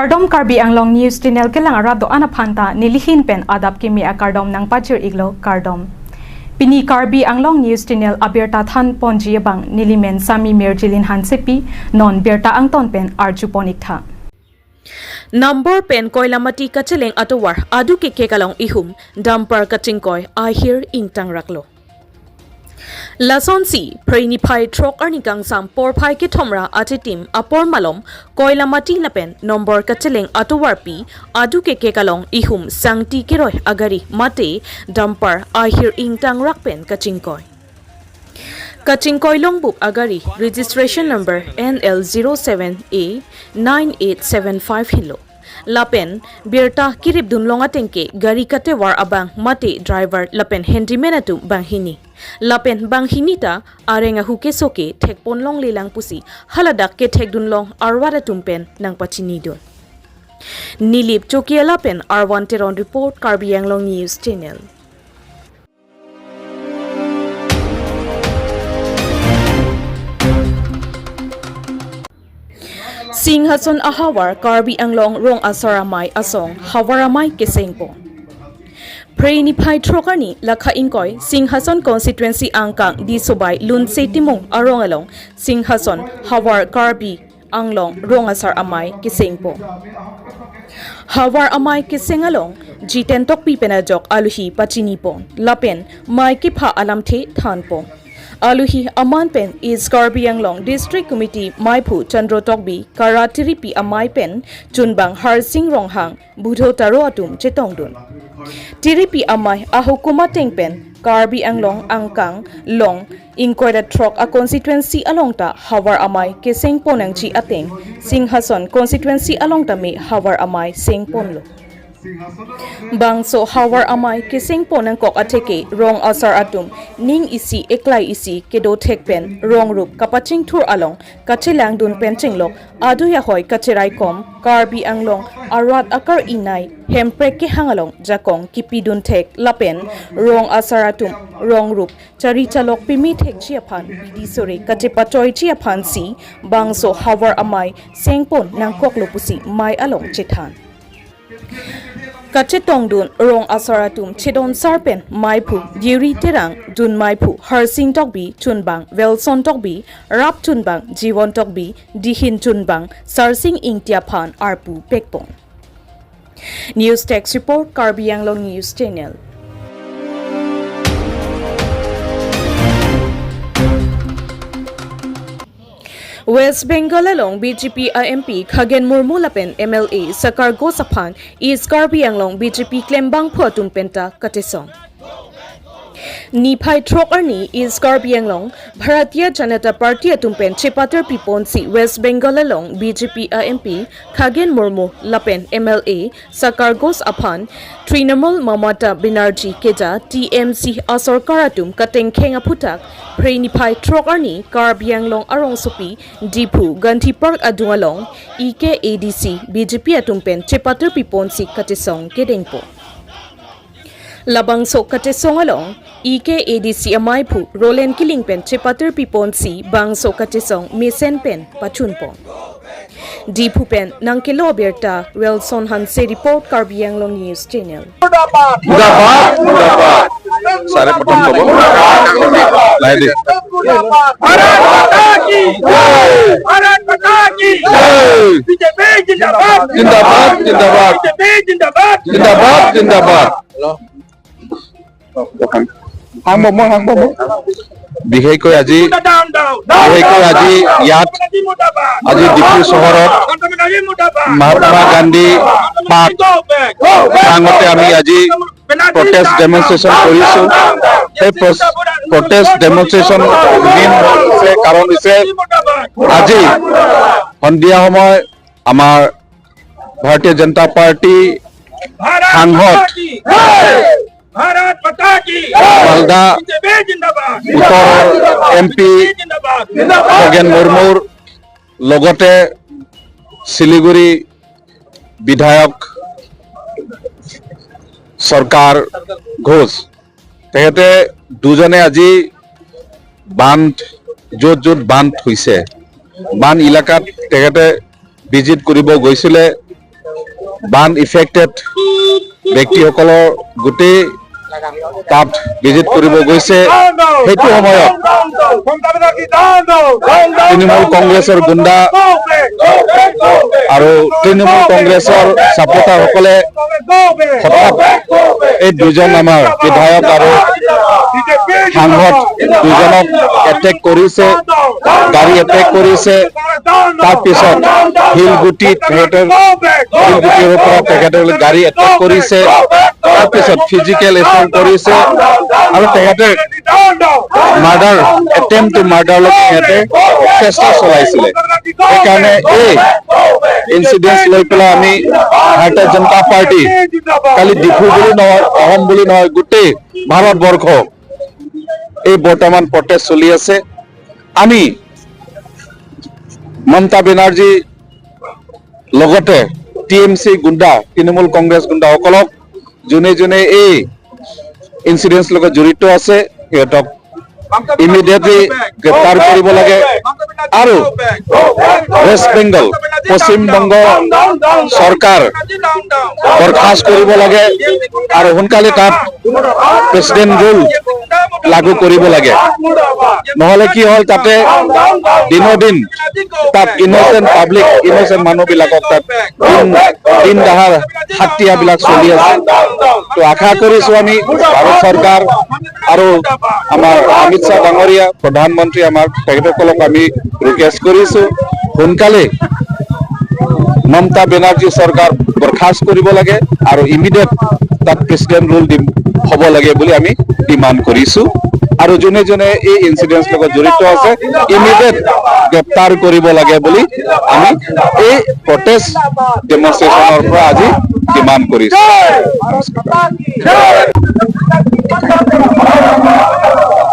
Kardom Karbi Anglong News Channel kelang arado ana phanta nilihin pen adap kimi a kardom nang pachir iglo kardom. Pini Karbi Anglong News Channel abirta than ponji bang nilimen sami merjilin hansepi non berta angton pen arju ponik tha. Number pen koilamati kacheleng atowar adu ke kekalong ihum dumper kachingkoi ahir ingtang raklo. Lason si Praini Phai Trok Arni Gangsam Por Phai ke Thomra ate team apor malom koilamati lapen number kacheleng atowar pi adu ke kekalong ihum sangti keroi agari mate dumper ahir ingtang rakpen kachingkoi. Kachingkoi Longbuk agari registration number NL07A 9875 hilo. Lapen birta kirip dunlonga tengke gari kate war abang mate driver lapen handyman atu banghini. Lapen banghinita arenga huke soke thek ponlong lelang pusi haladak ke thek dunlong arwara tumpen nang pachini dun. Nilip Chokia lapen R1 Teron report Karbi Anglong News Channel. Singhason ahawar Karbi Anglong rong asaramai asong hawaramai kesengpo. Preni phai throkani lakha ingkoi Singhason constituency angkang di sobai lunse timung arong along Singhason hawar Karbi Anglong rong asar amai kesengpo. Hawar amai kesengalong jiten tokpi penajok aluhi pachini pon lapen mai ki pha alamthe thanpo. Aluhi Aman Pen is Karbi Anglong District Committee Maiphu Chandro Tokbi Karatiripi Amai Pen Chunbang Harsing Ronghang Budho Taro Atum Chetongdun. Tiripi Amai Ahukuma Tengpen Karbi Anglong Angkang Long Inkoida Trok a constituency along ta Hawar Amai Keseng Ponang Chi Ateng Singhason constituency along ta me Hawar Amai Seng Ponlo. Bangso hawar amai keseng ponang kok atheke rong asar atum ning isi eklai isi kedo thekpen rong rup kapaching thur along kachelang dun pen chinglok adu ya hoi kacherai kom Karbi Anglong arat akar inai hemprek ke hangalong jakong kipi dun thek lapen rong asar atum rong rup chari chalok pimi thek chiaphan bidi sore kachepa choi chiaphan si bangso hawar amai sengpon nang kok lopusi mai along chethan. Kachetong dun rong asaratum chedon sarpen maiphu diri terang dun maiphu harsing tokbi chunbang Wilson tokbi rap chunbang jiwon tokbi dihin chunbang sarsing ingtia phan arpu pekpong. News Text report Karbi Anglong News Channel. West Bengal along BJP MP Khagen Murmu lapen MLA Sakar Gosaphan is Karbi Anglong BJP Klembang Phuatum Penta Katesong. Niphai Trok Arni is Karbi Anglong Bharatiya Janata Party atumpen Chepatar Piponsi West Bengal along BJP MP Khagen Murmu lapen MLA Sakar Gosaphan Trinamool Mamata Banerjee Keja TMC Asarkar atum Kateng Khenga Phutak Preniphai Trok Arni Karbi Anglong Arong Sopi Diphu Gandhi Park Adungalong EKADC BJP atumpen Chepatar Piponsi Katesong Kedengpo. Labangso Katesong along EKADC Amaiphu Roland Killing Pen Chepatar Piponsi Bangso Katesong Mesen Pen Pachunpon. Diphu Pen Nangkelo Berta Wilson Hanse report Karbi Anglong News Channel. মুৰ্দাবাদ মুৰ্দাবাদ ছাৰে প্ৰথম ক'ব লাহে দে। Bharat माता की जय, भारत माता की जय, बीजेपी जिंदाबाद। জিন্দাবাদ জিন্দাবাদ। बीजेपी जिंदाबाद। জিন্দাবাদ জিন্দাবাদ। বিশেষকৈ আজি डाउन डाउन। বিশেষকৈ আজি ইয়াত আজি ডিফু চহৰত মহাত্মা গান্ধী পাৰ্ক প্ৰাংগতে আমি আজি প্ৰটেষ্ট ডেমনষ্ট্ৰেশ্যন কৰিছোঁ। সেই প্ৰটেষ্ট ডেমনষ্ট্ৰেশ্যন মেইন হৈছে কাৰণ হৈছে আজি সন্ধিয়া সময় আমাৰ ভাৰতীয় জনতা পাৰ্টি সাংসদ भारत माता की মালদা बीजेपी जिंदाबाद। উত্তৰৰ এম পি जिंदाबाद। খগেন মুৰ্মুৰ লগতে শিলিগুৰি বিধায়ক চৰকাৰ ঘোষ তেখেতে দুজনে আজি বান্ধ য'ত য'ত বান্ধ হৈছে বান এলেকাত তেখেতে ভিজিট কৰিব গৈছিলে। বান ইফেক্টেড ব্যক্তিসকলৰ গোটেই তাত ভিজিট কৰিব গৈছে, সেইটো সময়ত তৃণমূল কংগ্ৰেছৰ গুণ্ডা আৰু তৃণমূল কংগ্ৰেছৰ ছাপোৰ্টাৰসকলে হঠাৎ এই দুজন আমাৰ বিধায়ক আৰু সাংসদ দুজনক এটেক কৰিছে, গাড়ী এটেক কৰিছে। তাৰপিছত শিলগুটি, তেখেতৰ শিলগুটিৰ ওপৰত তেখেতৰ গাড়ী এটেক কৰিছে। তাৰপিছত ফিজিকেল এছল্ট কৰিছে আৰু তেখেতে মাৰ্ডাৰ, এটেম্প টু মাৰ্ডাৰলৈকে সিহঁতে চেষ্টা চলাইছিলে। সেইকাৰণে এই ইনচিডেণ্ট লৈ পেলাই আমি ভাৰতীয় জনতা পাৰ্টি কালি ডিফু বুলি নহয়, অসম বুলি নহয়, গোটেই ভাৰতবৰ্ষ এই বৰ্তমান প্ৰটেষ্ট চলি আছে। আমি মমতা বেনাৰ্জী লগতে টিএমচি গুণ্ডা, তৃণমূল কংগ্ৰেছ গুণ্ডাসকলক যোনে যোনে এই ইনচিডেণ্টছ লগত জড়িত আছে সিহঁতক ইমিডিয়েটলি গ্ৰেপ্তাৰ কৰিব লাগে আৰু ৱেষ্ট বেংগল, পশ্চিমবংগ চৰকাৰ বৰ্খাস্ত কৰিব লাগে আৰু সোনকালে তাত প্ৰেচিডেণ্ট ৰুল লাগু কৰিব লাগে। নহ'লে কি হ'ল, তাতে দিনদিন তাত ইন'চেণ্ট পাব্লিক, ইন'চেণ্ট মানুহবিলাকক তাত দিন দাহাৰ হাত্যাবিলাক চলি আছে। তো আশা কৰিছো আমি ভাৰত চৰকাৰ আৰু আমাৰ অমিত শ্বাহ ডাঙৰীয়া প্ৰধানমন্ত্ৰী আমাৰ, তেখেতসকলক আমি ৰিকুৱেষ্ট কৰিছো সোনকালে মমতা বেনাৰ্জী চৰকাৰ বৰ্খাস্ত কৰিব লাগে আৰু ইমিডিয়েট তাত প্ৰেচিডেণ্ট ৰুল হ'ব লাগে বুলি আমি ডিমাণ্ড কৰিছো। আৰু যোনে যোনে এই ইনচিডেণ্টৰ লগত জড়িত আছে ইমিডিয়েট গ্ৰেপ্তাৰ কৰিব লাগে বুলি আমি এই প্ৰটেষ্ট ডেমনষ্ট্ৰেশ্যনৰ পৰা আজি ডিমাণ্ড কৰিছো।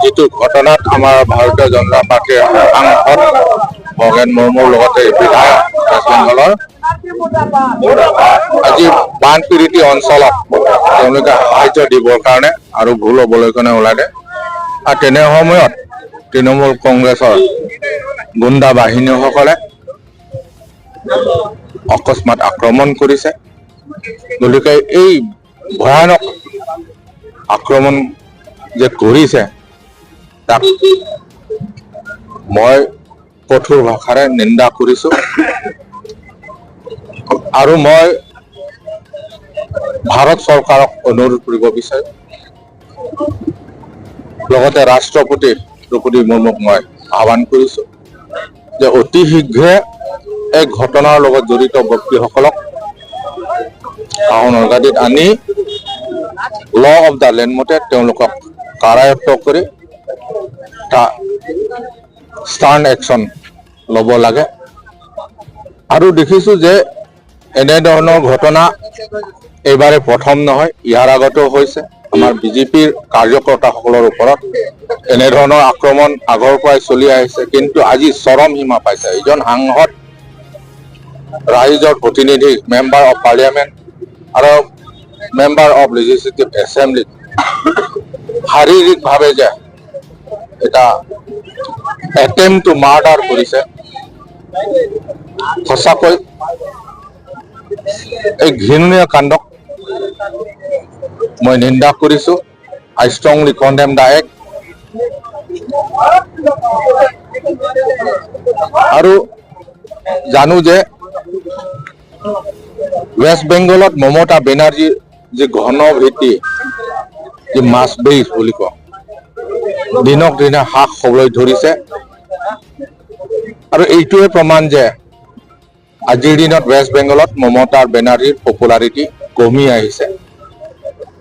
যিটো ঘটনাত আমাৰ ভাৰতীয় জনতা পাৰ্টীৰ সাংসদ খগেন মুৰ্মুৰ লগতে বিধায়ক ৱেষ্ট বেংগলৰ আজি বানপীড়িত অঞ্চলত তেওঁলোকে সাহায্য দিবৰ কাৰণে আৰু ভুল হ'বলৈ কাৰণে ওলালে আৰু তেনে সময়ত তৃণমূল কংগ্ৰেছৰ গুণ্ডা বাহিনীসকলে অকস্মাত আক্ৰমণ কৰিছে। গতিকে এই ভয়ানক আক্ৰমণ যে কৰিছে তাক মই কঠোৰ ভাষাৰে নিন্দা কৰিছো আৰু মই ভাৰত চৰকাৰক অনুৰোধ কৰিব বিচাৰো, লগতে ৰাষ্ট্ৰপতি দ্ৰৌপদী মুৰ্মুক মই আহ্বান কৰিছো যে অতি শীঘ্ৰে এই ঘটনাৰ লগত জড়িত ব্যক্তিসকলক শাসনৰ গাদীত আনি ল অফ the land মতে তেওঁলোকক কাৰায়ত্ব কৰি ষ্টাৰ্ণ একশ্যন ল'ব লাগে। আৰু দেখিছো যে এনেধৰণৰ ঘটনা এইবাৰে প্ৰথম নহয়, ইয়াৰ আগতেও হৈছে। আমাৰ বিজেপিৰ কাৰ্যকৰ্তাসকলৰ ওপৰত এনেধৰণৰ আক্ৰমণ আগৰ পৰাই চলি আহিছে, কিন্তু আজি চৰম সীমা পাইছে। এজন সাংসদ, ৰাইজৰ প্ৰতিনিধি, মেম্বাৰ অফ পাৰ্লিয়ামেণ্ট আৰু মেম্বাৰ অফ লেজিছলেটিভ এছেম্বলিত শাৰীৰিকভাৱে যে এটা এটেম্প টু মাৰ্ডাৰ কৰিছে, সঁচাকৈ এই ঘৃণনীয় কাণ্ডক মই নিন্দা কৰিছো। I strongly condemn the act. আৰু জানো যে ৱেষ্ট বেংগলত মমতা বেনাৰ্জীৰ যি ঘন ভীতি, যি মাছ বেইজ বুলি কওঁ, দিনক দিনে হ্ৰাস হ'বলৈ ধৰিছে। আৰু এইটোৱে প্ৰমাণ যে আজিৰ দিনত ৱেষ্ট বেংগলত মমতা বেনাৰ্জীৰ পপুলাৰিটি কমি আহিছে,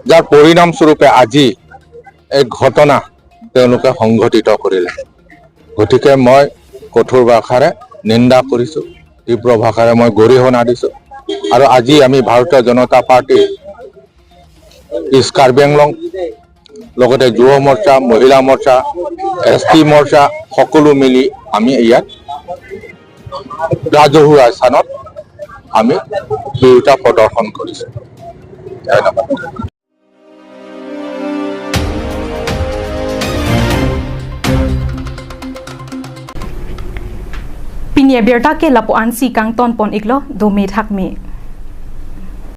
যাৰ পৰিণামস্বৰূপে আজি এই ঘটনা তেওঁলোকে সংঘটিত কৰিলে। গতিকে মই কঠোৰ ভাষাৰে নিন্দা কৰিছো, তীব্ৰ ভাষাৰে মই গৰিহণা দিছো। আৰু আজি আমি ভাৰতীয় জনতা পাৰ্টীৰ ইষ্ট কাৰ্বি আংলং, লগতে যুৱ মৰ্চা, মহিলা মৰ্চা, এছ টি মৰ্চা সকলো মিলি আমি ইয়াত ৰাজহুৱা স্থানত আমি বিৰোধিতা প্ৰদৰ্শন কৰিছো। ধন্যবাদ। Pinia berta ke lapuan si kang ton pon iklo do me thak me.